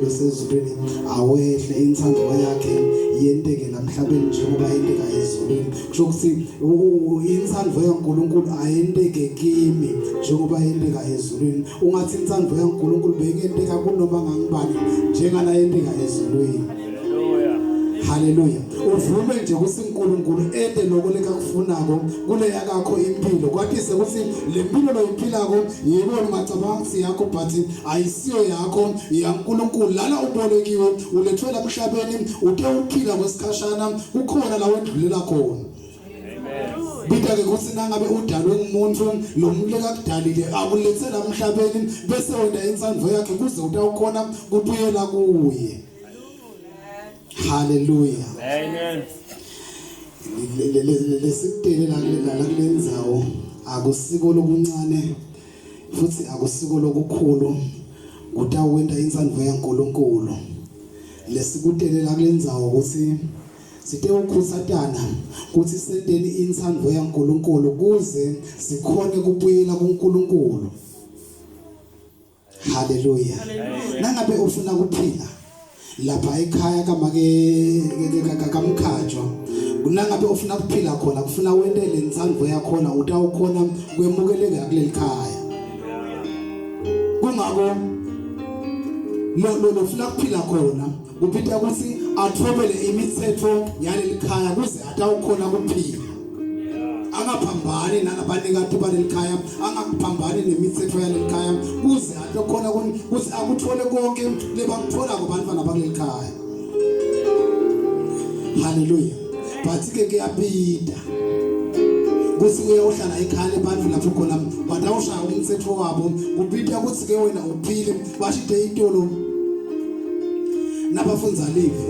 losezulwini awehle intsandvo yakhe yenteke lamhlabeni njengoba yenteka ezulwini. Kusho ukuthi intsandvo yaNkulunkulu ayenteke kimi njengoba yenteka ezulwini. Ungathi intsandvo yaNkulunkulu beyingenteka kunoma ngangibani njengala yenteka ezulwini. Haleluya. Uvume nje ukuthi uNkulunkulu ente lokho lekakufunako kule yakakho impilo. Kwatise ukuthi le mpilo loyiphilako yebo ungacabanga ukuthi yakho but ayisiyo yakho yaNkulunkulu. Lana ubolekiwe ulethwe la emhlabeni ute uphila kwesikhashana kukhona la wendlulela khona. Bita ke ukuthi nangabe udalwe ngumuntu lo muntu lekakudalile akulethela emhlabeni bese wena insandvo yakhe kuze utawukhona kubuyela kuye. Hallelujah. Amen. Lesikutele la kule ndzawo akusiko lokuncane futhi akusiko lokukhulu kutawenta insandvo yaNkulunkulu. Lesikutele la kule ndzawo ukuthi sitewukhutsatana kutsi senteni intsandvo yaNkulunkulu kuze sikhone kubuyela kuNkulunkulu. Haleluya. Nangabe ufuna kuphila lapha ekhaya kamake kamkhatshwa nangabe ufuna kuphila khona kufuna wente lentsandvo yakhona utawukhona kwemukeleka kuleli khaya kungako lo lo lofuna kuphila khona kubita ukuthi athobele imithetho yaleli khaya kuze atawukhona kuphila angaphambani nalabanikati baleli khaya angaphambani nemithetho yaleli khaya kuze atokhona ukuthi akuthole konke lebakuthola kubantwana bakuleli khaya haleluya but ke kuyabida kuthi uyohlala ekhaya lebantu lapho khona batawushaya umthetho wabo kubita ukuthi ke wena uphile bashide itolo nabafundza live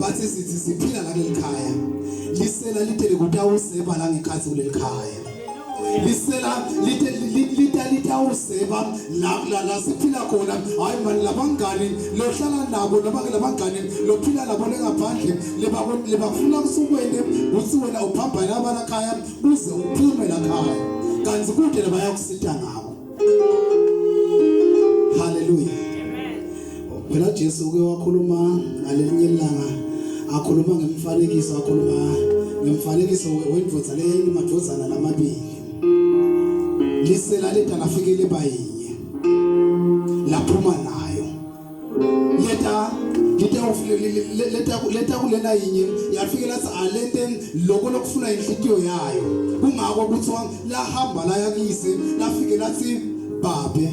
bathi sithi siphila la kuleli khaya lisela litele kutawuseba la ngekhathi kuleli khaya lisela lite lita litawuseba la la la siphila khona hayi mani labangani lohlala nabo noma ke labangani lophila nabo lengaphandle lebafuna kusukwene kutsi wena uphambane abalakhaya uze uphume la khaya kanti kude labayakusita ngako Hallelujah. Phela Jesu uke wakhuluma ngalelinye ilanga akhuluma ngemfanekiso akhuluma ngemfanekiso wendvodza leyayinemadvodzana lamabili. Lisela leta lafike liba yinye. Laphuma nayo. Leta leta leta kulena yinye yafike lathi alente lokho lokufuna inhlitiyo yayo. Kungako kuthiwa lahamba laya kuyise lafike lathi babe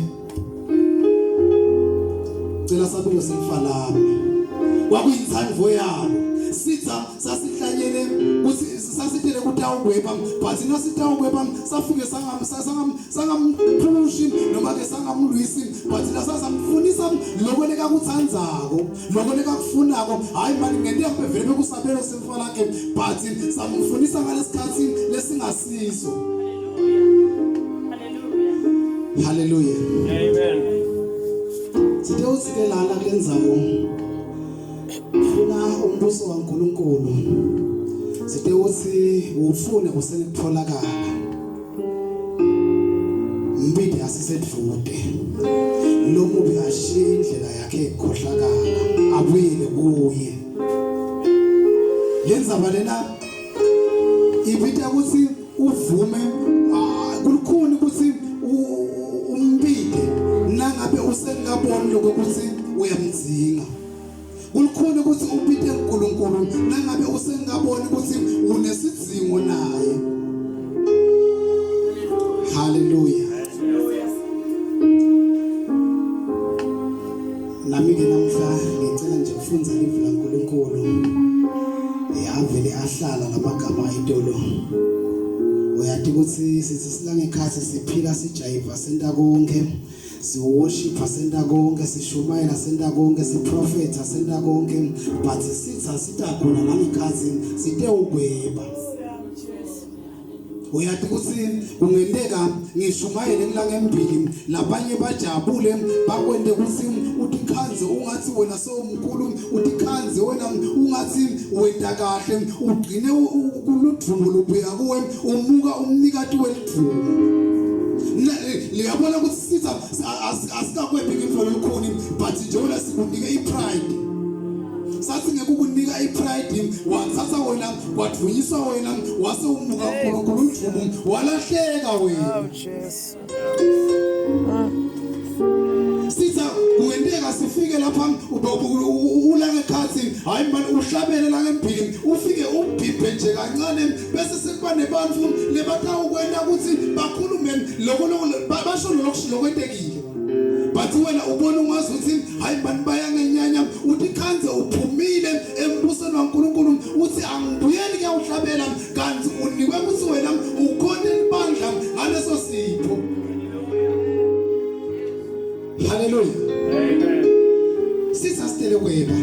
cela sabelo selifa lami kwakuyintsandvo yalo sitha sasihlanyele kuthi sasitele kutawukweba but nasitawukweba safike sangamphushi noma ke sangamlwisi but lasasamfunisa lokho lekakutsandzako lokho lekakufunako hayi mani ngento yakhe vele bekusabelo selifa lakhe but samfunisa ngalesikhathi lesingasiso haleluya amen sithe uthi-ke lana kule ndzawo funa umbuso waNkulunkulu sithe uthi ufune usenitholakala mbidi asisedvude lomubi ashiye indlela yakhe ekhohlakala abuyele kuye lenzaba lena ibita ukuthi uvume ah, kulukhuni ukuthi umbide nangabe usengaboni lokho ukuthi uyamdzinga Kulukhuni ukuthi ubite uNkulunkulu nangabe usengaboni ukuthi unesidzingo naye. Hallelujah. Nami ke namhla ngicela nje ukufundza livi laNkulunkulu. Eh avele ahlala lamagama itolo. Uyati ukuthi sithi silangekhathi siphila sijayiva senta konke. siworshipha senta konke sishumayela senta konke siprofetha senta konke but sitha sitakhona nangekhathi sitewugweba uyati ukuthi kungenteka ngishumayele kulanga embili labanye bajabule bakwente ukuthi utikhanze ungathi wena sewumkhulu utikhanze wena ungathi wenta kahle ugcine kuludvumo lubuya kuwe umuka umnikati welidvumo liyabona ukuthi sitha asikakwephi ngimfo lolukhuni but njengoba sikunike ipride ngekukunika ipride wathatha wena wadvunyiswa wena wase umuka uNkulunkulu udumo walahleka wena. Oh Jesu. Sitha kungenteka sifike lapha ulangekhathi hayi mani uhlabele la ngembili ufike ubhibhe nje kancane bese sekuba nebantfu lebatawukwenta ukuthi bakhulume loko basho lokho lokwentekile but wena ubona ungazi ukuthi hayi mani bayangenyanya uthi khanze uphumile embusweni waNkulunkulu uthi angibuyeli kuyawuhlabela kanti unikwe ukuthi wena ukhonte libandla ngaleso sipho. Haleluya. Amen. Sisasitele kweba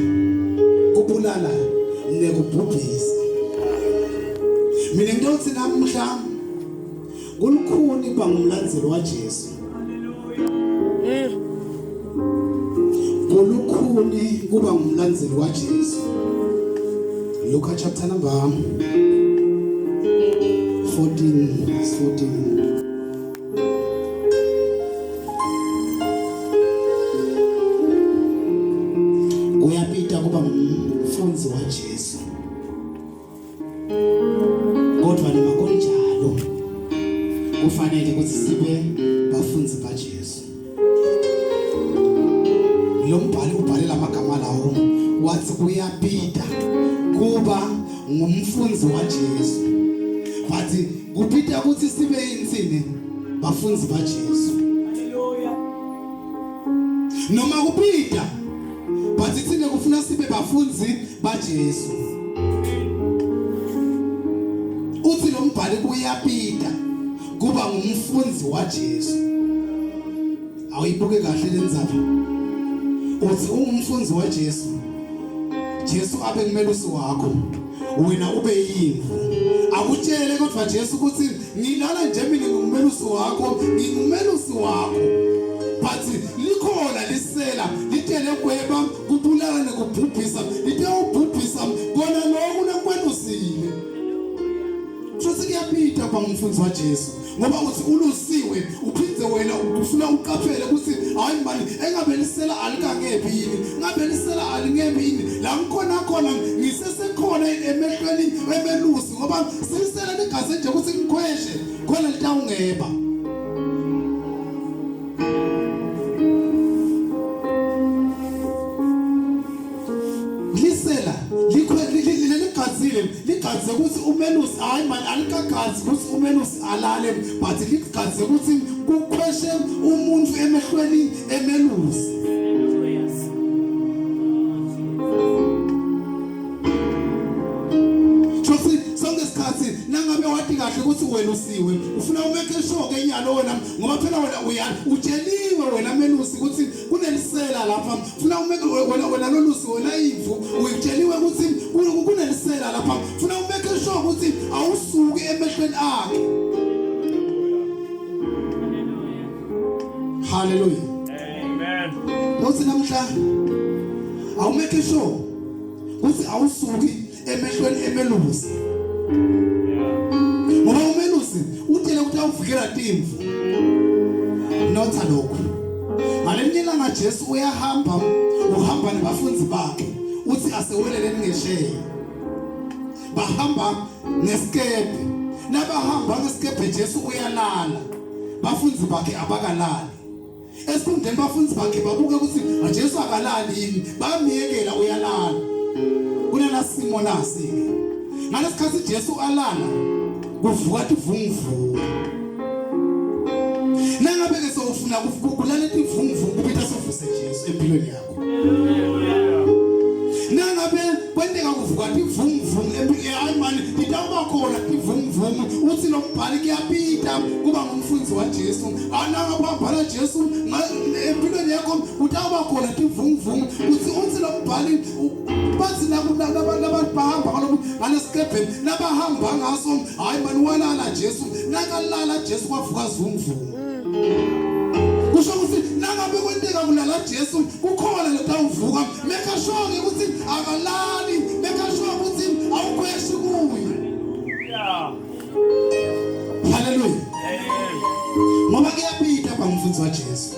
kubulala nekubhubhisa. Mina ngitothi namuhla kulukhuni kuba ngumlandzeli waJesu. Kulukhuni kuba ngumlandzeli waJesu. Luka chapter number 14 verse 14. Kuyapita kuba ngumfundzi waJesu. Kodwa noma kunjalo kufanele ukuthi sibe bafundzi baJesu. Lo mbhali ubhale lamagama lawo wathi kuyapita kuba ngumfundzi waJesu. But kupita ukuthi sibe insini bafundzi baJesu. Hallelujah. Noma kupita but thina kufuna sibe bafundzi baJesu. Uthi lo mbhali kuyapita kuba ngumfundzi waJesu. Awuyibuke kahle lenzaba. Uthi ungumfundzi waJesu. Jesu abe ngumelusi wakho. Wena ube yimvu. Akutshele kodwa Jesu ukuthi ngilala nje mina ngingumelusi wakho, ngingumelusi wakho. But likhona lisela litele kweba kubulala nekubhubhisa litewubhubhisa kona lokhu lekwelusile. Futhi kuyapita kuba ngumfundi waJesu ngoba uthi ulusiwe uphinde wena ufuna uqaphele ukuthi hayi mani engabe lisela alikangephi yini ngabe lisela alingebi yini la ngikhona khona ngisesekhona emehlweni emelusi ngoba silisela ligaze nje ukuthi ngikhweshe khona litawungeba. Lisela leligazile ligaze ukuthi umelusi hayi mani alikagazi ukuthi umelusi alale but ligaze ukuthi kukhweshe umuntu emehlweni emelusi. Shothi sonke isikhathi nangabe wati kahle ukuthi welusiwe ufuna umeke sure ke nyalo wena ngoba phela wena uya utsheliwe wena melusi ukuthi kunelisela lapha funa umeke wena wena lolusi wena imvu uyitsheliwe ukuthi kunelisela lapha funa umeke sure ukuthi awusuki emehlweni akhe. Hallelujah. Amen. Uthi namhla awumeke sure ukuthi awusuki emehlweni emelusi. Ngoba umelusi utshele ukuthi awuvikela timvu. Notha lokho. Ngalinye ilanga Jesu uyahamba uhamba nabafundi bakhe uthi aseweleleni ngesheya. Bahamba ngesikebhe. Nabahamba ngesikebhe Jesu uyalala. Bafundi bakhe abakalali. Esikhundleni bafundi bakhe babuke ukuthi Jesu akalali yini, bamyekela uyalala. Kunala simo nasi ke. Ngalesikhathi Jesu alala kuvuka tivunguvungu. Nangabe ke sewufuna kulala tivunguvungu kupita sovuse Jesu empilweni yakho. Nangabe kwenteka kuvuka tivunguvungu empilweni hayi mani titawuba khona tivunguvungu uthi lo mbhali kuyapita kuba ngumfundzi waJesu. Ananga kuhambana Jesu empilweni yakho kutawuba khona tivunguvungu uthi uthi lo mbhali bathi labahamba ngalokhu ngalesikebheni labahamba ngaso hayi mani walala Jesu nakalala Jesu kwavuka zivunguvungu. Kusho ukuthi nangabe kwenteka kulala Jesu kukhona letawuvuka make sure ukuthi akalali make sure ukuthi awukhweshi kuye. Yeah. Hallelujah. Amen. Ngoba kuyapita kwa mfundisi wa Jesu.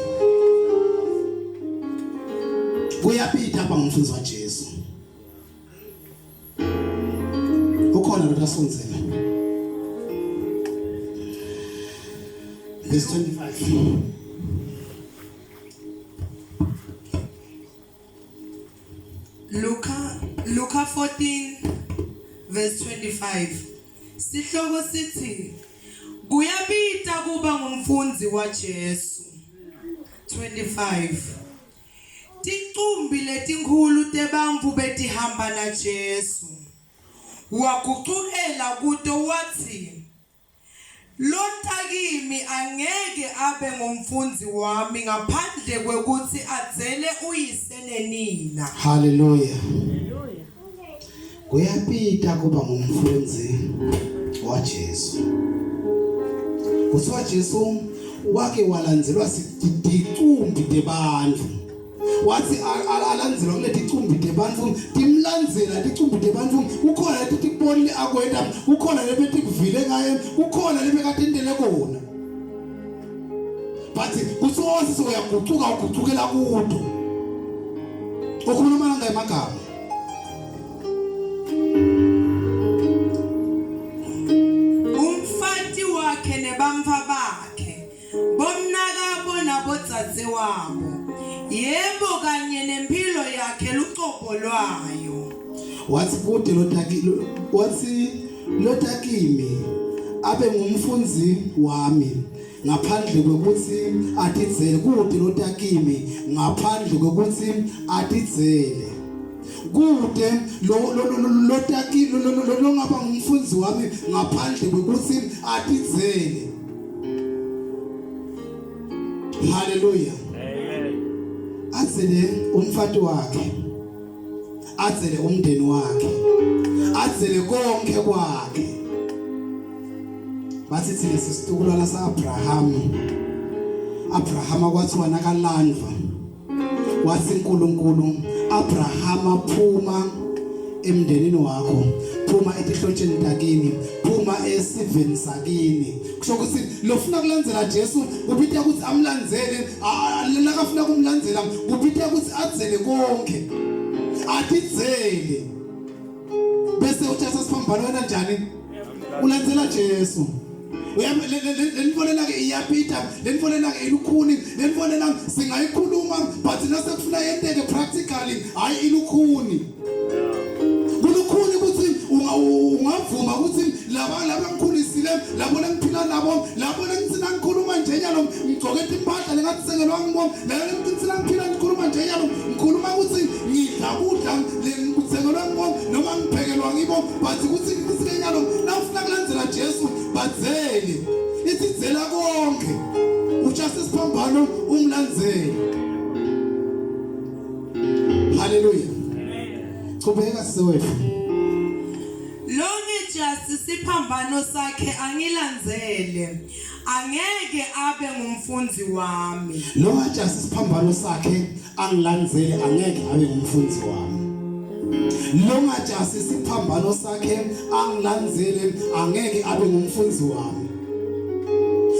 Kuyapita kwa mfundisi wa Jesu. Ukhona lotasondzela. Verse 25. Luka Luka 14 verse 25 Sihloko sithi kuyabita kuba ngumfundzi waJesu 25 Ticumbi letinkhulu tebantfu betihamba naJesu wagucukela kuto watsi Lota kimi angeke abe ngumfundzi wami ngaphandle kwekutsi adzele uyise nenina. Haleluya. Kuyapita kuba ngumfundzi waJesu. Kuthiwa Jesu wake walandzelwa siticumbi tebantfu. Wathi alandzelwa kuleticumbi tebantfu timlandzela ticumbi tebantfu kukhona leti tikubonile akwenta kukhona lebetikuvile ngaye kukhona lebekatentele kona. But kuthiwa wasisi uyagucuka ugucukela kuto. Ukhuluma ngamagama. Umfati wakhe nebantfwa bakhe, bomnakabo nabodzadzewabo, yebo kanye nemphilo yakhe lucobo lwayo. Watsi kute lotaki watsi lotakimi abe ngumfundzi wami ngaphandle kwekutsi atidzele kute lotakimi ngaphandle kwekutsi atidzele kute lo lotaki longaba ngumfundzi wami ngaphandle kwekutsi atidzele haleluya amen adzele umfati wakhe adzele umndeni wakhe adzele konke kwakhe bathi thina sisitukulwana saAbraham Abraham kwathiwa nakalandwa wathi uNkulunkulu Abraham phuma emndenini wakho phuma etihlotsheni takini phuma esiveni sakini kusho ukuthi lofuna kulandzela Jesu kubita ukuthi amlandzele lakafuna kumlandzela kubita ukuthi adzele konke atidzele bese uthatha siphambano wena njani ulandzela Jesu lenifonela ke iyapita lenifonela ke ilukhuni lenifonela singayikhuluma but nasekufuna yenteke practically hayi ilukhuni kulukhuni ukuthi ungavuma ukuthi laba laba ngikhulisile labo lengiphila nabo labo lengitsina ngikhuluma nje nyalo ngigcoke timpahla lengatsengelwa ngibo labo lengitsina ngiphila ngikhuluma nje nyalo ngikhuluma ukuthi ngidla kudla lengikutsengelwa ngibo noma ngiphekelwa ngibo but ukuthi ukuthi ke nyalo nawufuna kulandzela Jesu badzele ithi dzela konke utshase isiphambano umlandzele Haleluya. Chubeka sisewethu. Longejasi siphambano sakhe angilandzele angeke abe ngumfundzi wami. Longajasi siphambano sakhe angilandzele angeke abe ngumfundzi wami. Longajasi siphambano sakhe angilandzele angeke abe ngumfundzi wami.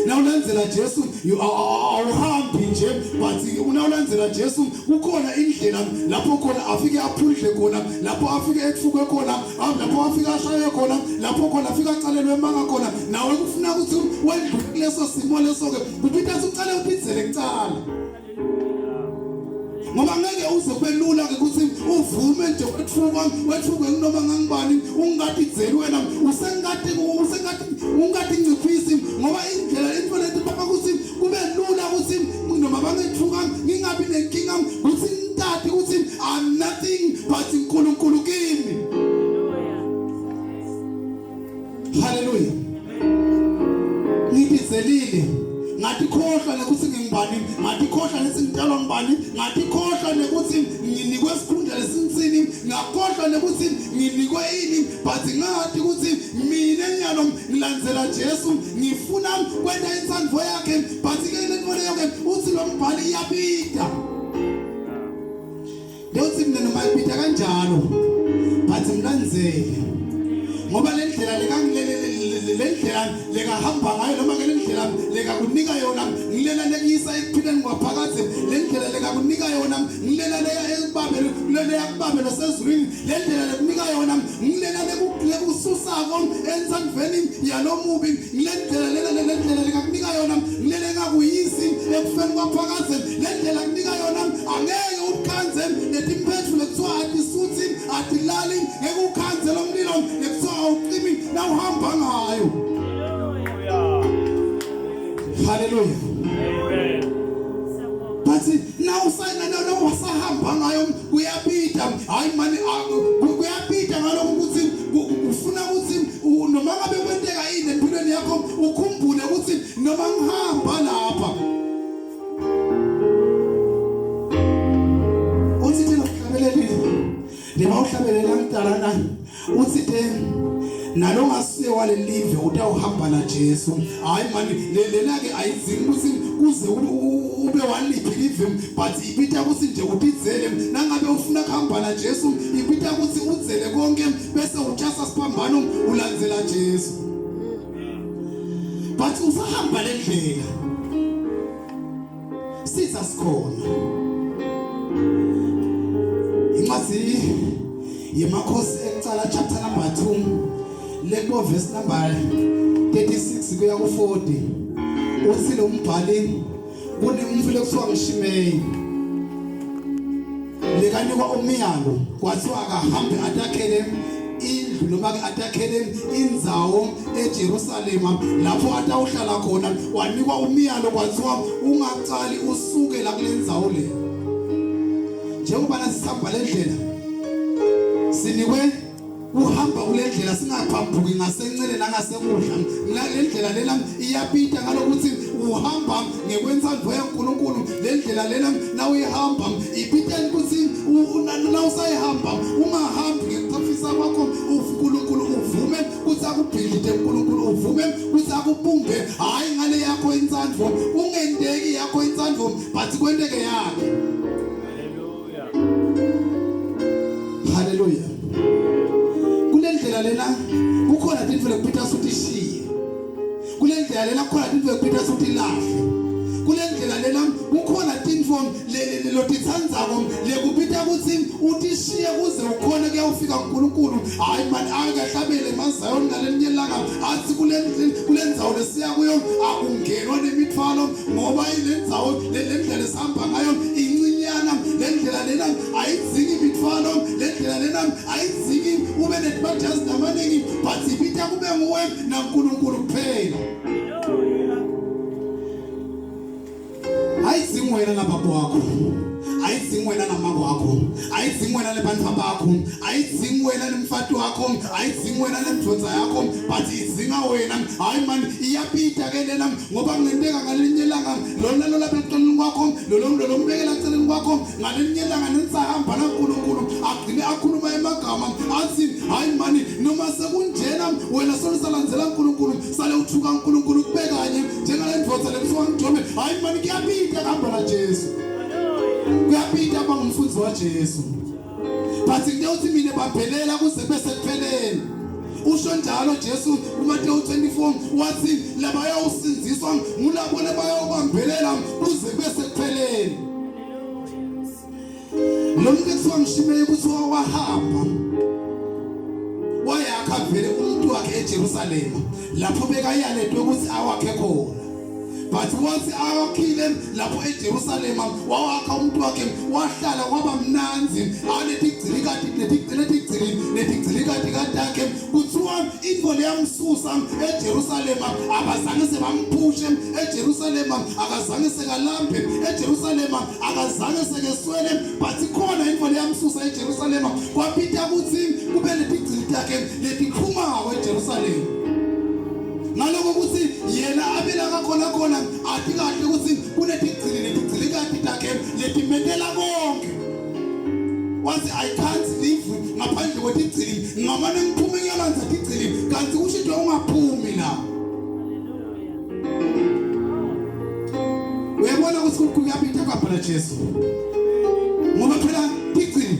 Nawulandzela Jesu awuhambi nje but unawulandzela Jesu kukhona indlela lapho khona afike aphundle khona lapho afike etfukwe khona lapho afike ashaye khona lapho khona afike acalelwe emanga khona nawe kufuna ukuthi wendlule kuleso simo leso ke kuphinda ucale uphidzele kucala ngoba ngeke uze kube lula ke ukuthi uvume nje wethuka wethuke kunoma ngangibani ungatidzeli wena usengati usengati ungatinciphisi ngoba indlela into leti baba ukuthi kube lula ukuthi noma bangethuka ngingabi nenkinga ukuthi ngitati ukuthi I'm nothing but uNkulunkulu kimi Hallelujah Ngibhizelile ngatikhohlwa nekuthi ngingubani ngatikhohlwa nekuthi ngitalwa ngubani ngatikhohlwa nekuthi nginikwe isikhundla lesinsini ngakhohlwa nekuthi nginikwe ini but ngathi ukuthi mina nyalo ngilandzela Jesu ngifuna kwenta intsandvo yakhe but ke lento leyo ke uthi lo mbhali iyabida Ndothi mina noma ibida kanjalo but mlandzele. Ngoba le ndlela lendlela lekahamba ngayo noma ke lendlela lekakunika yona ngilela lekuyisa ekuphileni kwaphakadze. Le ndlela lekakunika yona ngilela leya ekubabele leya kubabelo sezulwini. Le ndlela lekunika yona ngilela lekususako entsandvweni yalomubi. Ngile ndlela lela le ndlela lekakunika yona ngilela engakuyisi ekufeni kwaphakadze. Le ndlela kunika yona angeke ukhanze netimphetfu lekuthiwa atisuthi atilali, ngeke ukhanze lo mlilo lekuthiwa awucimi nawuhamba ngayo. Hallelujah. Haleluya. Amen. But nawusahamba ngayo kuyabida. Hayi mani, kuyabida ngaloko ukuthi ufuna ukuthi noma ngabe kwenteka yini empilweni yakho ukhumbule ukuthi noma ngihamba lapha. Uthi thina uhlabelele lema uhlabelela ngidala na uthi te nalo ngasiye walelive utawuhamba na Jesu. Hayi mani, lena ke ayidzingi ukuthi kuze ube waliphi live, but ibita ukuthi nje utidzele. Nangabe ufuna kuhamba na Jesu, ibita ukuthi udzele konke bese utshasa siphambano ulandzela Jesu. But usahamba le ndlela sitha sikhona. Incwadi yemakhosi ekucala chapter number 2 lekubo verse number 36 kuya ku 40, uthi lo mbhali kunemfule kuthiwa ngishimeyi lekanikwa umyalo kwathiwa akahambe atakhele indlu noma ke atakhele indzawo eJerusalema lapho atawuhlala khona. Wanikwa umyalo kwathiwa ungacali usuke la kule ndzawo le. Njengoba nasihamba le ndlela sinikwe uhamba kule ndlela singaphambuki ngasencele nangasekudla. Le ndlela lena iyapita ngalokuthi uhamba ngekwentsandvo yaNkulunkulu. Le ndlela lena nawuyihamba ipita ukuthi nawusayihamba ungahambi ngekuchafisa kwakho. uNkulunkulu uvume ukuthi akubhidlite, uNkulunkulu uvume ukuthi akubumbe, hayi ngale yakho intsandvo, ungendeki yakho intsandvo, but kwenteke yakhe. Hallelujah. Haleluya. Kule ndlela lena kukhona tintfo lekupita sutishiye. Kule ndlela lena kukhona tintfo lekupita sutilahle. Kule ndlela lena kukhona tintfo lotitsandzako lekupita ukuthi utishiye kuze ukhone kuyawufika kuNkulunkulu. Hayi mani, akahlabele emaZayoni ngalelinye ilanga athi kule ndzawo lesiya kuyo akungenwa nemithwalo, ngoba ile ndzawo le ndlela esihamba ngayo incinyana. Le ndlela lena ayidzingi imithwalo, le ndlela lena ayidzingi ube netimajazi lamaningi, but ibita kube nguwe naNkulunkulu kuphela. Ayidzingi wena nababa wakho, ayidzingi wena namama wakho, ayidzingi wena nebantfu bakho, ayidzingi wena nemfati wakho, ayidzingi wena nemdvodza yakho, but idzinga wena. Hayi mani, iyapita ke lena, ngoba kungenteka ngalinye ilanga lona lo lapha eceleni kwakho lolo lolo mbekela eceleni kwakho ngalinye ilanga nensahamba naNkulunkulu agcine akhuluma emagama athi hayi mani, noma sekunjena wena solusalandzela uNkulunkulu, sale uthuka uNkulunkulu kube kanye njengale ndvodza lekuthiwa ngiJobe. Hayi mani, kuyapita kuhamba na Jesu, kuyapita kuba ngumfundzi waJesu, but ngiyawuthi mina bambelela kuze kube sekupheleni. Usho njalo Jesu kuMateyu 24, wathi labayawusindziswa ngulabo labayawubambelela kuze kube sekupheleni. Lo muntu ekuthiwa ngishimeye kuthiwa wahamba wayakha vele umuntu wakhe eJerusalema lapho bekayaletwe ukuthi awakhe khona. But wathi awakhile lapho eJerusalema, wawakha umuntu wakhe, wahlala kwaba mnanzi anetigcilikati netigcilikati katakhe. Kuthiwa into leyamsusa eJerusalema, abazange sebamphushe eJerusalema, akazange sekalambe eJerusalema, akazange sekeswele, but khona into leyamsusa eJerusalema kwapita ukuthi kube netigcili takhe letiphumako eJerusalema. Ngaloko ukuthi yena abela kakhona khona ati kahle ukuthi kunetigcili netigcilikati takhe letimentela konke. Wathi I can't live ngaphandle kwetigcili, ngamane ngiphume ngiyolandza tigcili, kanti kusho into ungaphumi la. Uyabona ukuthi kuyapita kwabhala Jesu, ngoba phela tigcili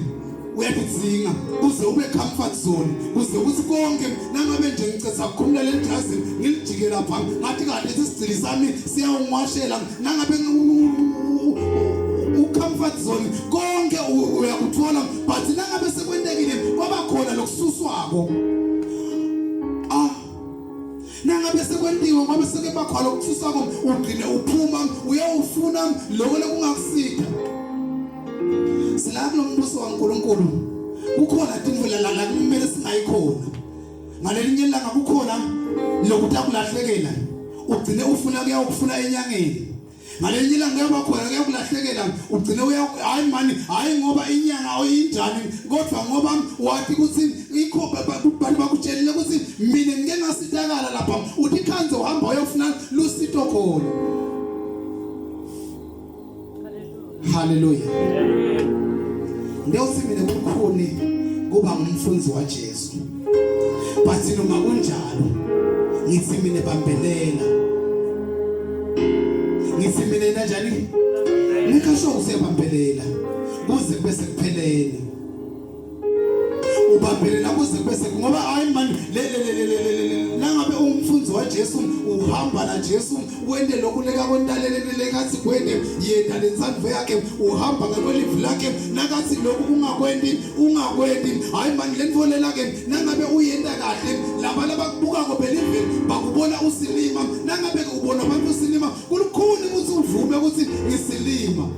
Uyatidzinga kuze ube comfort zone, kuze ukuthi konke nangabe nje ngicetha ukukhumula le jazi ngilijike lapha ngathi kahle isigcili sami siyawungwashela nangabe u-comfort zone konke uyakuthola, but nangabe sekwentekile kwaba khona lokususwako, ah, nangabe sekwentiwe ngoba seke bakhona lokususwako, ugcine uphuma uyawufuna lokho lokungakusida. Sila kulombuso waNkulunkulu kukhona tintfo la kumele singayikhona. Ngalelinye ilanga kukhona lokuthi akulahlekela, ugcine ufuna kuyawufuna enyangeni. Ngalelinye ilanga kuyaba khona kuyakulahlekela, ugcine uya, hayi mani, hayi ngoba inyanga oyinjani, kodwa ngoba wathi ukuthi ikho bantu bakutshelile ukuthi mina ngike ngasitakala lapha, uthi khanze uhamba uyofuna lusito khona. Haleluya. Ndewuthi mina kukhuni kuba ngumfundzi waJesu. But noma kunjalo ngithi mina bambelela. Ngithi mina kanjani? Ngikasho usebambelela kuze kube sekupheleni. Ubambelela kuze kube ngoba hayi man, le le le nangabe ungumfundzi waJesu, uhamba na Jesu, wente lokhu leka kwentalele lekathi kwente, yena lensandvo yakhe, uhamba ngekwelivi lakhe, nakathi lokhu ungakwenti, ungakwenti. Hayi man, lentfo lela ke nangabe uyenta kahle, laba labakubukako belive bakubona usilima. Nangabe ubona abantu usilima, kulukhuni ukuthi uvume ukuthi ngisilima.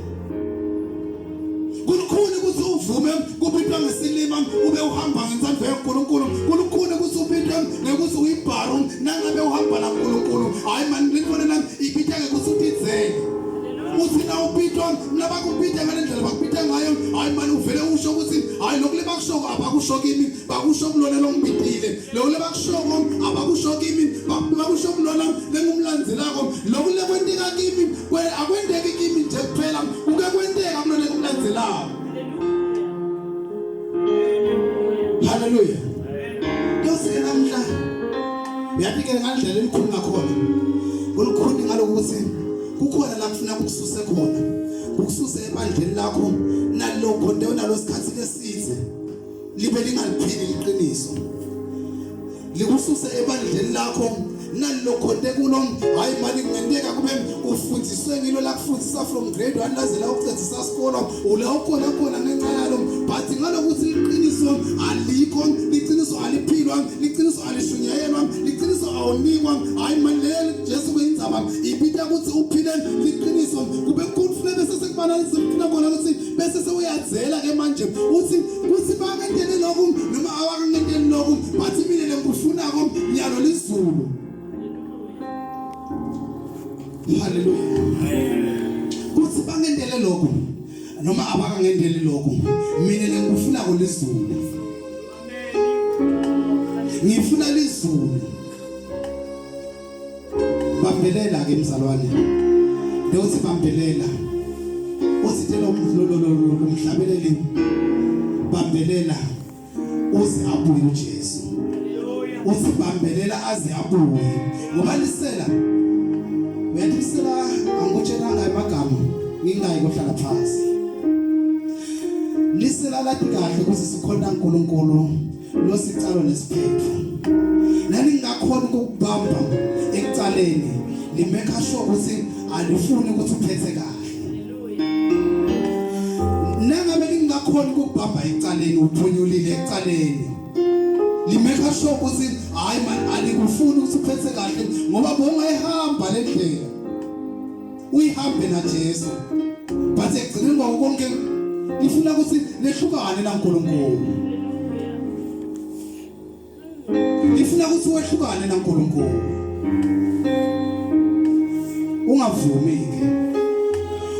Kulukhuni ukuthi uvume kubitwa ngesilima ube uhamba ngentsandvo yaNkulunkulu. Kulukhuni ukuthi ubitwe ngekuthi uyibharu nangabe uhamba naNkulunkulu. Hayi mani, lentfo lena ibita ngekuthi utidzele. Uthi na ubitwa nabakubita ngale ndlela bakubita ngayo, hayi mani, uvele usho ukuthi hayi, lokhu lebakushoko abakusho kimi, bakusho kulona longibitile. Lokhu lebakushoko abakusho kimi, bakusho kulona lengumlandzelako. Lokhu lekwenteka kimi akwenteki kimi nje kuphela, kuke kwenteka kulona lengumlandzelako. Haleluya. Yosike namhla uyathi-ke ngandlela elikhulu ngakhona, olukhulu ngalokhu ukuthi kukhona la kufuna kukususe khona, kukususe ebandleni lakho nalokho nto nalo sikhathi lesidze libe lingaliphili iqiniso, likususe ebandleni lakho nalokho nto kulo. Hayi mani, kungenteka kube ufundiswe ngilo lakufundisa from grade 1 laze la ucedzisa isikolo, ula ukhona khona ngenxa yalo, but ngalokuthi iqiniso alikho, liqiniso aliphilwa, liqiniso alishunyayelwa, liqiniso awunikwa. Hayi mani, le Jesu kuyindzaba ibita ukuthi uphile liqiniso, kube kukhulu bese sekubana sifuna khona ukuthi bese sewuyadzela ke manje, uthi kuthi bangentele lokhu noma awakangenteli lokhu, but mina lengikufunako nyalo lizulu. Haleluya. Kuthi bangentele lokhu noma abakangendeli lokhu, mina lengikufunako lizulu, ngifuna lizulu. Bambelela ke mzalwane, ndothi bambelela, uthi lo mhlabeleli, bambelela uze abuye uJesu. Uthi bambelela aze abuye, ngoba lisela uyathi lisela, angikutshelanga amagama, ngingayi kohlala phansi. Lisela lathi kahle ukuthi sikhona uNkulunkulu losicalo nesiphetho, nani ngingakhona ukukubamba ekucaleni, limeka sure ukuthi alifuni ukuthi uphethe kahle. Nangabe lingakhona ukukubamba ecaleni, uphunyulile ecaleni. Limeka sure ukuthi hayi man, alikufuni ukuthi uphethe kahle, ngoba bongayihamba le ndlela uyihambe na Jesu, but ekugcineni kwako konke ifuna ukuthi lehlukane naNkulunkulu, ifuna ukuthi wehlukane naNkulunkulu. Ungavumi ke,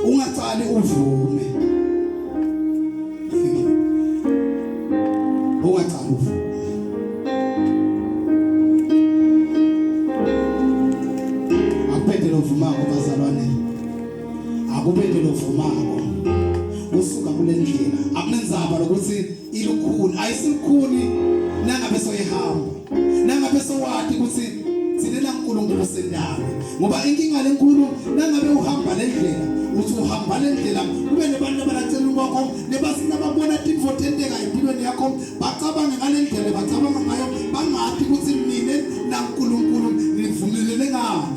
ungacali uvume, ungacali uvume. Akuphethe lovumako bazalwane, akuphethe lovumako usuka kule ndlela. Akunenzaba lokuthi ilukhuni, ayisilukhuni nangabe soyihamba, nangabe sowati ukuthi thina naNkulunkulu. naNkulunkulu sendalo ngoba inkinga lenkulu nangabe uhamba lendlela uthi uhamba lendlela kube nebantu abalacela kwakho nebathi nababona tintfo tenteka empilweni yakho bacabange ngalendlela bacabanga ngayo bangathi ukuthi nine naNkulunkulu nivumelene ngani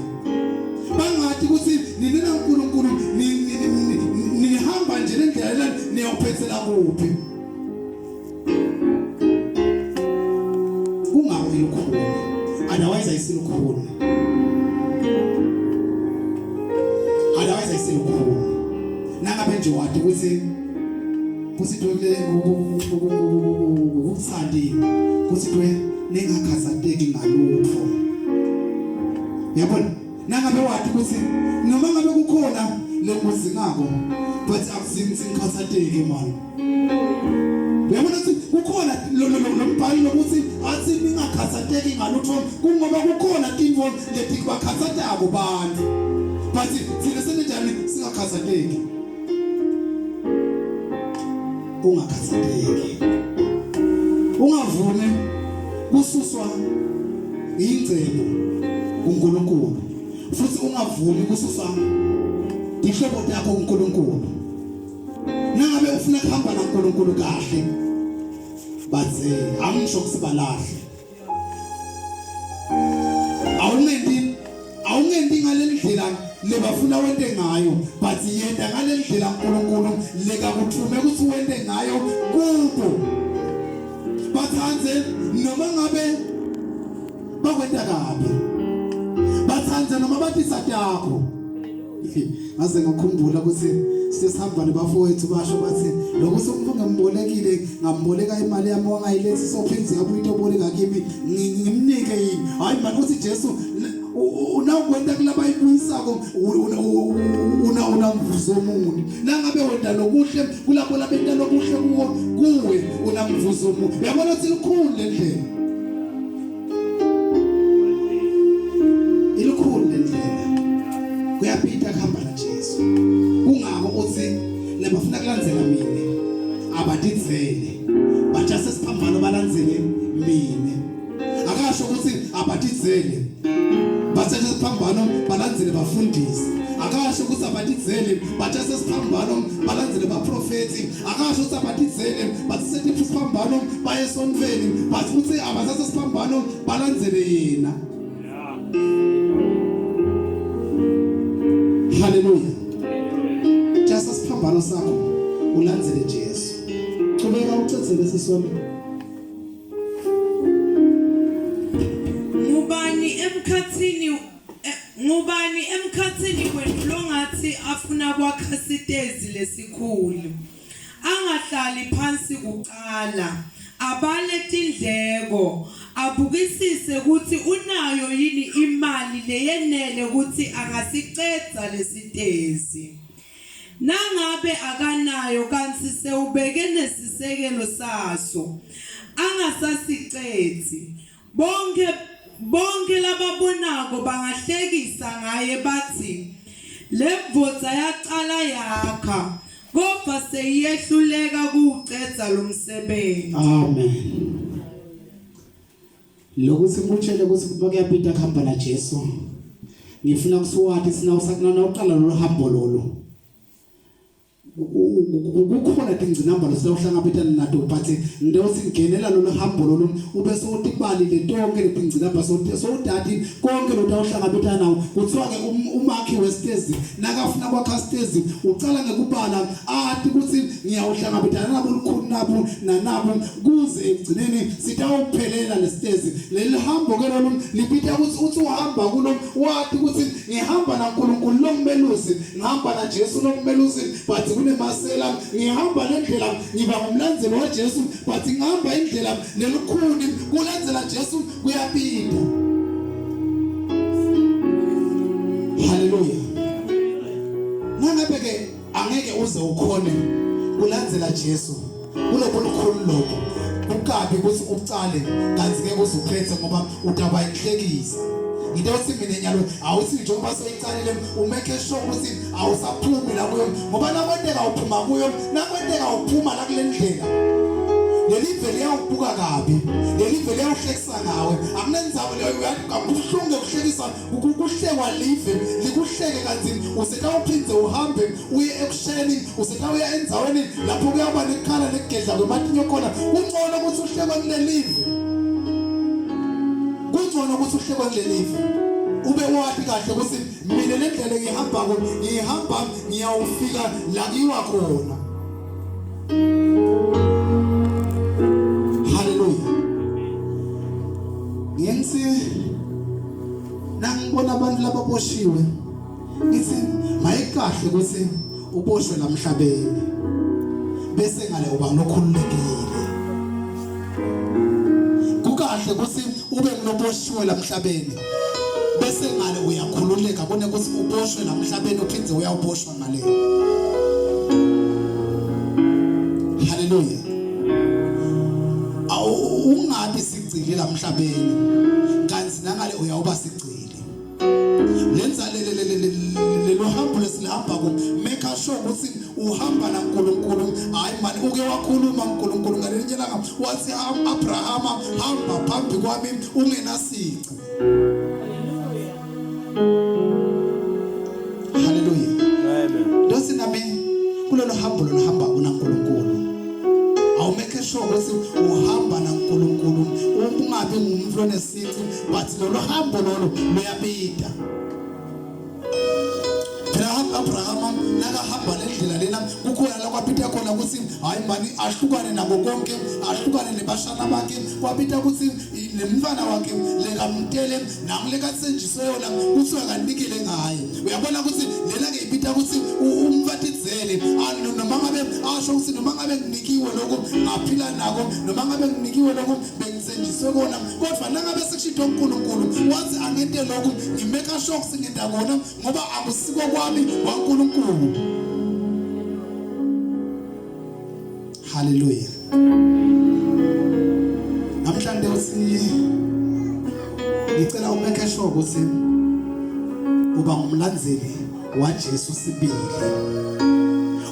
bangathi ukuthi nine naNkulunkulu nihamba nje lendlela lena niyophethela kuphi Kungako ilukhuni. Otherwise ayisilukhuni. Otherwise ayisilukhuni. Nangabe nje wadi ukuthi kusitwe ukuthandi kusitwe ningakhathateki ngalutho. Uyabona? Nangabe wadi ukuthi noma ngabe kukhona lenguzingako but akuzingi singikhathateki man. Uyabona ukuthi kukhona lo mbhalo lokuthi athi ningakhathateki ngalutho kungoba kukhona tintfo letikubakhathatako bantu. But thina senenjani singakhathateki. Ungakhathateki. Ungavumi kususwa ingcebo kuNkulunkulu futhi ungavumi kususwa tihlobo takho kuNkulunkulu. Nangabe ufuna kuhamba naNkulunkulu kahle bathe angisho ukuthi balahle. Awungenti awungenti ngalendlela lebafuna wente ngayo but yenta ngalendlela uNkulunkulu lekakuthume ukuthi wente ngayo kubo. Bathandze noma ngabe bakwenta kabi. Bathandze noma bathi satakho. Ngaze ngakhumbula ukuthi sesihamba nebafowethu basho bathi lokho somuntu ngambolekile ngamboleka imali yami wangayilethi sophinde yabuya itoboleka kimi ngimnike yini hayi manje uthi Jesu unawukwenta kulabayibuyisako una unamvuzo muni nangabe wenta lokuhle kulabo labenta lokuhle kuwo kuwe unamvuzo muni uyabona ukuthi likhulu lendlela Ilukhuni lendlela. Kuyapita kuhamba naJesu. Kungako uthi labafuna kulandzela mina abatidzele. Bajase siphambano balandzele mina. Akasho ukuthi abatidzele. Bathathe siphambano balandzele bafundisi. Akasho ukuthi abatidzele bathathe siphambano balandzele baprofeti. Akasho ukuthi abatidzele bathathe siphambano baye esontfweni but utsi abathathe siphambano balandzele yena haleluya just siphambano sakho ulandzele Jesu chubeka ucedzele siswami Ngubani emkhathini eh, ngubani emkhathini kwenu longathi afuna kwakha sitezi lesikhulu Angahlali phansi kucala, abale tindleko, abukisise kutsi unayo yini imali leyenele kutsi angasicedza lesitezi. Nangabe akanayo kantsi sewubeke nesisekelo saso, angasasicedzi. Bonkhe bonkhe lababonako bangahlekisa ngaye batsi, Lendvodza yacala yakha, kodvwa seyiyehluleka kuwucedza lomsebenti. Amen. Lokuthi ngikutshele ukuthi kuba kuyabida kuhamba na Jesu. Ngifuna kusiwati sina usakunana uqala lolu hambo lolu. Kukhona tingcinamba lesitawuhlangabetana nato but ngitawuthi ngenela lolu hambo lolu ube sewutibalile tonke letingcinamba sewutati konke lotawuhlangabetana nawo kuthiwa ke um, umakhi wesitezi nakafuna kwakha sitezi ucala ngekubala ati ukuthi ngiyawuhlangabetana nabo lukhulu nabo nanabo kuze ekugcineni sitawuphelela lesitezi leli hambo ke lolu libita ukuthi uthi uhamba kulo wati ukuthi ngihamba naNkulunkulu longimelusi ngihamba naJesu longimelusi but kunemasela ngihamba lendlela ngiba ngumlandzeli waJesu but ngihamba indlela lelukhuni kulandzela Jesu kuyapinda haleluya nangabe ke angeke uze ukhone kulandzela Jesu kulobo lukhulu lokho kukabi ukuthi ucale kanti ngeke uze uphethe ngoba utaba inhlekisa ngitawuthi mina nyalo awuthi njengoba seyicalile umake sure ukuthi awusaphumi la kuyo ngoba nakwenteka uphuma kuyo nakwenteka uphuma la kule ndlela leli vele liyawubuka liyawukubuka kabi lelive liyawuhlekisa ngawe akunendzaba kubuhlungu kuhlekisa kuhlekwa live likuhleke kanti usetawuphindze uhambe uye ekusheni usetawuya endzaweni lapho kuyawuba nekukhala nekugedla kwematinyo khona kungcono ukuthi uhlekwe kulelive kungcono ukuthi uhlekwe kulelive ube wati kahle ukuthi mina le ndlela engihambako ngihamba ngiyawufika la kuyiwa khona Haleluya. Ngithi nangibona abantu lababoshiwe ngithi mayikahle ukuthi uboshwe lamhlabeni bese ngale uba nokhululekile. Kukahle ukuthi ube ngiloboshiwe lamhlabeni bese ngale uyakhululeka kunekuthi uboshwe lamhlabeni uphinde uyawuboshwa ngale Haleluya ungabi sigcili lamhlabeni kanti nangale uyawuba sigcili lenza lelo hambo lesilihamba ku make sure ukuthi uhamba naNkulunkulu hayi mani uke wakhuluma uNkulunkulu ngalinye ilanga wathi Abrahama hamba phambi kwami ungenasici Haleluya Amen. Ndosi nami kulolu hambo loluhamba unaNkulunkulu awumeke sure ukuthi uhamba naNkulunkulu ungabi ngumuntu onesici but lolu hambo lolu luyabida phela Abrahama nakahamba lendlela lena kukhona la kwabita khona ukuthi hayi mani ahlukane nabo konke ahlukane nebashana bakhe kwabita ukuthi nemntwana wakhe lekamtele namlekatsenjiswe yona kuthiwa kanikele ngaye uyabona ukuthi lena ke ibita ukuthi umfatidzele noma ngabe asho ukuthi noma ngabe nginikiwe lokho ngaphila nako noma ngabe nginikiwe lokho bengitsenjiswe kona kodwa nangabe sekushito uNkulunkulu wathi angente lokhu ngimeka sure ukuthi ngenta kona ngoba akusiko kwami kwaNkulunkulu Haleluya Namhlanje uthi ngicela umeke sure ukuthi uba ngumlandzeli waJesu sibili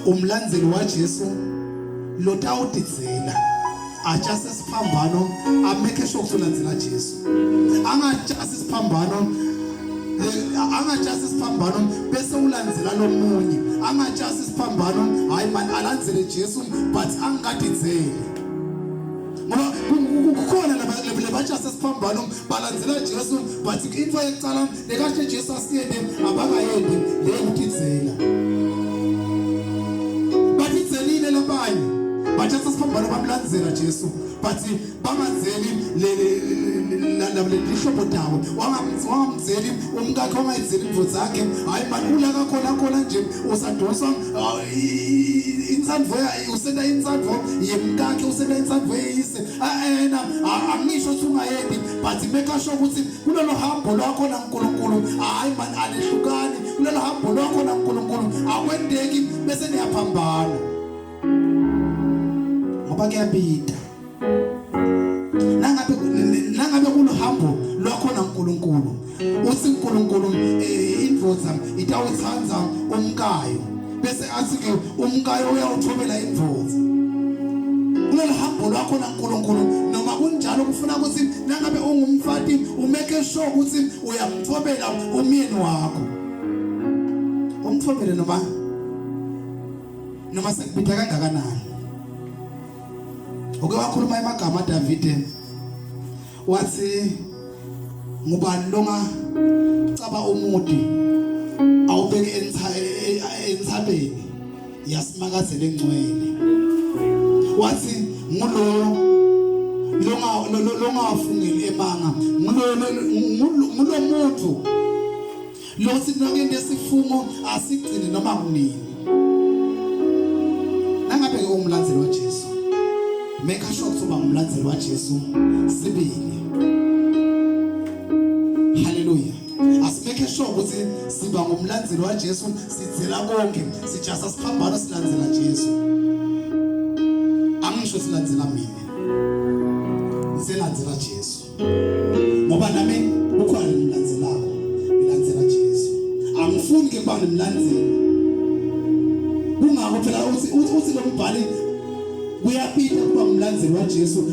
umlandzeli waJesu lotawutidzela atshase isiphambano ameke sure ukuthi ulandzela Jesu angatshasi isiphambano angatshasi isiphambano bese ulandzela lomunye angatshasi isiphambano hayi man alandzele Jesu but angikadidzeli ngoba kukhona labatshasa isiphambano balandzela Jesu but into yekucala lekahle Jesu asiyende abakayendi leyokutidzela batidzelile labanye bathatha isiphambano bamlandzela Jesu but bangadzeli lelihlobo tawo wangamdzeli umkakhe wangayedzeli indvodza yakhe hayi mani ulaka khona khona nje usadonsa insandvo usenta insandvo yemkakhe usenta insandvo yeyise ena angisho ukuthi ungayedi but make sure ukuthi kulolo hambo lwakho naNkulunkulu hayi mani alehlukani kulolo hambo lwakho naNkulunkulu akwendeki bese niyaphambana ngoba kuyabida nangabe nangabe kuluhambo lwakho naNkulunkulu uthi uNkulunkulu eh, indvodza itawutsandza umkayo bese athi ke umkayo uyawuthobela indvodza kulolu hambo lwakho naNkulunkulu noma kunjalo kufuna ukuthi nangabe ungumfati umeke sure ukuthi uyamthobela umyeni wakho umthobele noma noma sekubitha kangakanani uke wakhuluma emagama aDavide wathi ngubani longa caba umuti awubeke entsabeni yasimakadze lengcwele wathi nguloyo longa longawafungeli emanga nguloyo ngulomuntu lothi nakente sifungo asigcine noma kunini nangabe ke ungumlandzeli waJesu make sure ukuthi uba ngumlandzeli waJesu sibili haleluya asimeke sure ukuthi siba ngumlandzeli waJesu sidzela konke sijasa siphambano silandzela Jesu angisho silandzela mina ngiselandzela Jesu ngoba nami kukhona ngimlandzelako ngilandzela Jesu angifuni ke kuba ngimlandzeli kungako phela uthi uthi lo mbhali kuyapita kuba ngumlandzeli waJesu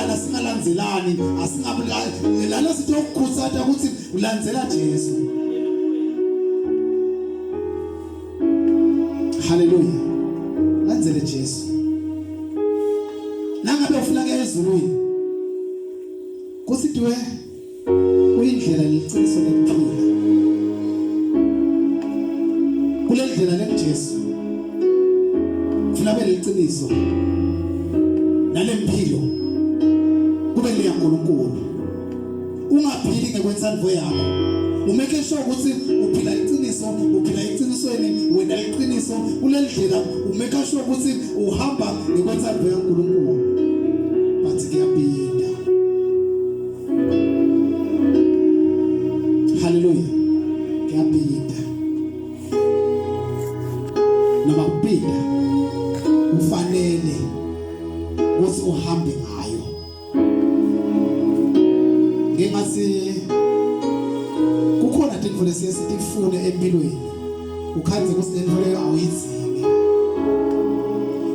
Lana singalandzelani, asingabulali. Lana sitokukhutsata ukuthi ulandzela Jesu. Hallelujah. Landzele Jesu. Nangabe ufuna kuya ezulwini, kusitiwe uyindlela leliciniso lekuphila. Kule ndlela lenguJesu. Funa be liciniso. Nalempilo kube leyaNkulunkulu. Ungaphili ngekwentsanvo yakho. Umeke sure ukuthi uphila iqiniso, uphila eqinisweni, wena iqiniso kulendlela umeke sure ukuthi uhamba ngekwentsanvo yaNkulunkulu. But kuyabinda. Hallelujah. Kuyabinda. Noma kubinda ufanele ukuthi uhambe ngayo. Ngingathi kukhona tintfo lesiye sitifune empilweni ukhandze ukuthi lentfo leyo awuyidzingi.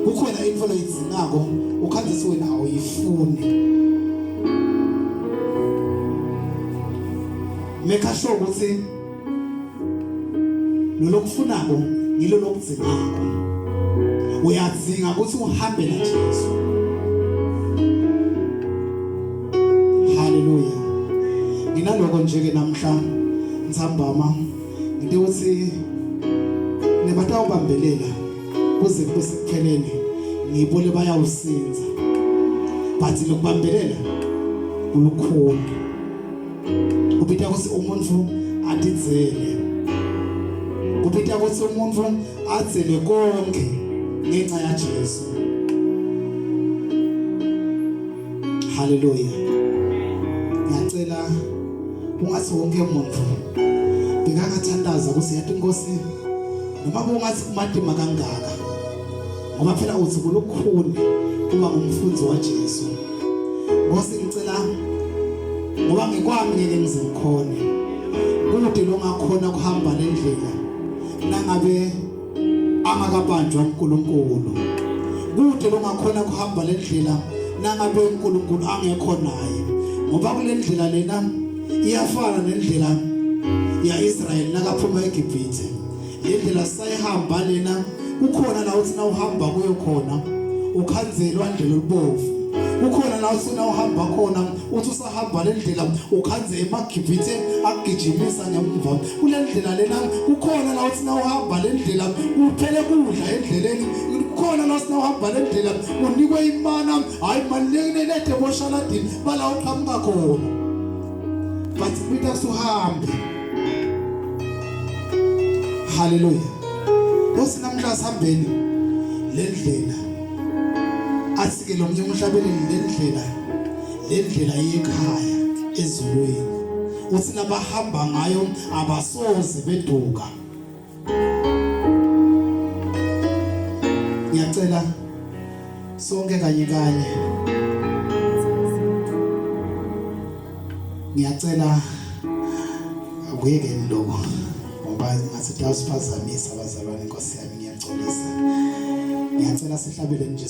Kukhona intfo loyidzingako ukhandze ukuthi wena awuyifuni. Make sure ukuthi lolokufunako ngilo lokudzingako. Uyadzinga ukuthi uhambe na Jesu. Hallelujah. Nginaloko nje ke namhla ntsambama ngite ukuthi nebatawubambelela kuze kube sekupheleni ngibole bayawusinza. But lokubambelela kulukhuni. Kubita ukuthi umuntu atidzele. Kubita ukuthi umuntu adzele konke ngenxa yaJesu. Hallelujah. Ngiyacela ungathi wonke umuntu bekangathandaza ukuthi yathi inkosi noma kungathi kumatima kangaka ngoba phela uthi kulukhuni kuba ngumfundi waJesu. Nkosi ngicela ngoba ngikwami ngeke ngize ngikhone. Kude longakhona kuhamba lendlela nangabe angakabanjwa uNkulunkulu. Kude longakhona kuhamba lendlela nangabe uNkulunkulu angekho naye. Ngoba kule ndlela lena iyafana nendlela yaIsrael nakaphuma eGibhithe. Le ndlela sayihamba lena kukhona la uthi nawuhamba kuyo khona ukhanze elwandle olubovu. Kukhona la uthi nawuhamba khona uthi usahamba le ndlela ukhanze emaGibhithe akugijimisa ngemva. Kule ndlela lena kukhona la uthi nawuhamba le ndlela kuphele kudla endleleni. Kukhona la uthi nawuhamba le ndlela unikwe imana hayi malekile lede boshaladini bala uqhamuka khona. But kubita suhambe. Hallelujah. Nkosi namhla sihambeni le ndlela. Athi ke lo mnye umhlabeleli le ndlela le ndlela yekhaya ezulwini. Uthi labahamba ngayo abasoze beduka. Ngiyacela sonke kanye kanye. Ngiyacela akuyekeni lokho ngoba ngathi kuyasiphazamisa abazalwane Nkosi yami ngiyaxolisa. Ngiyacela sihlabele nje.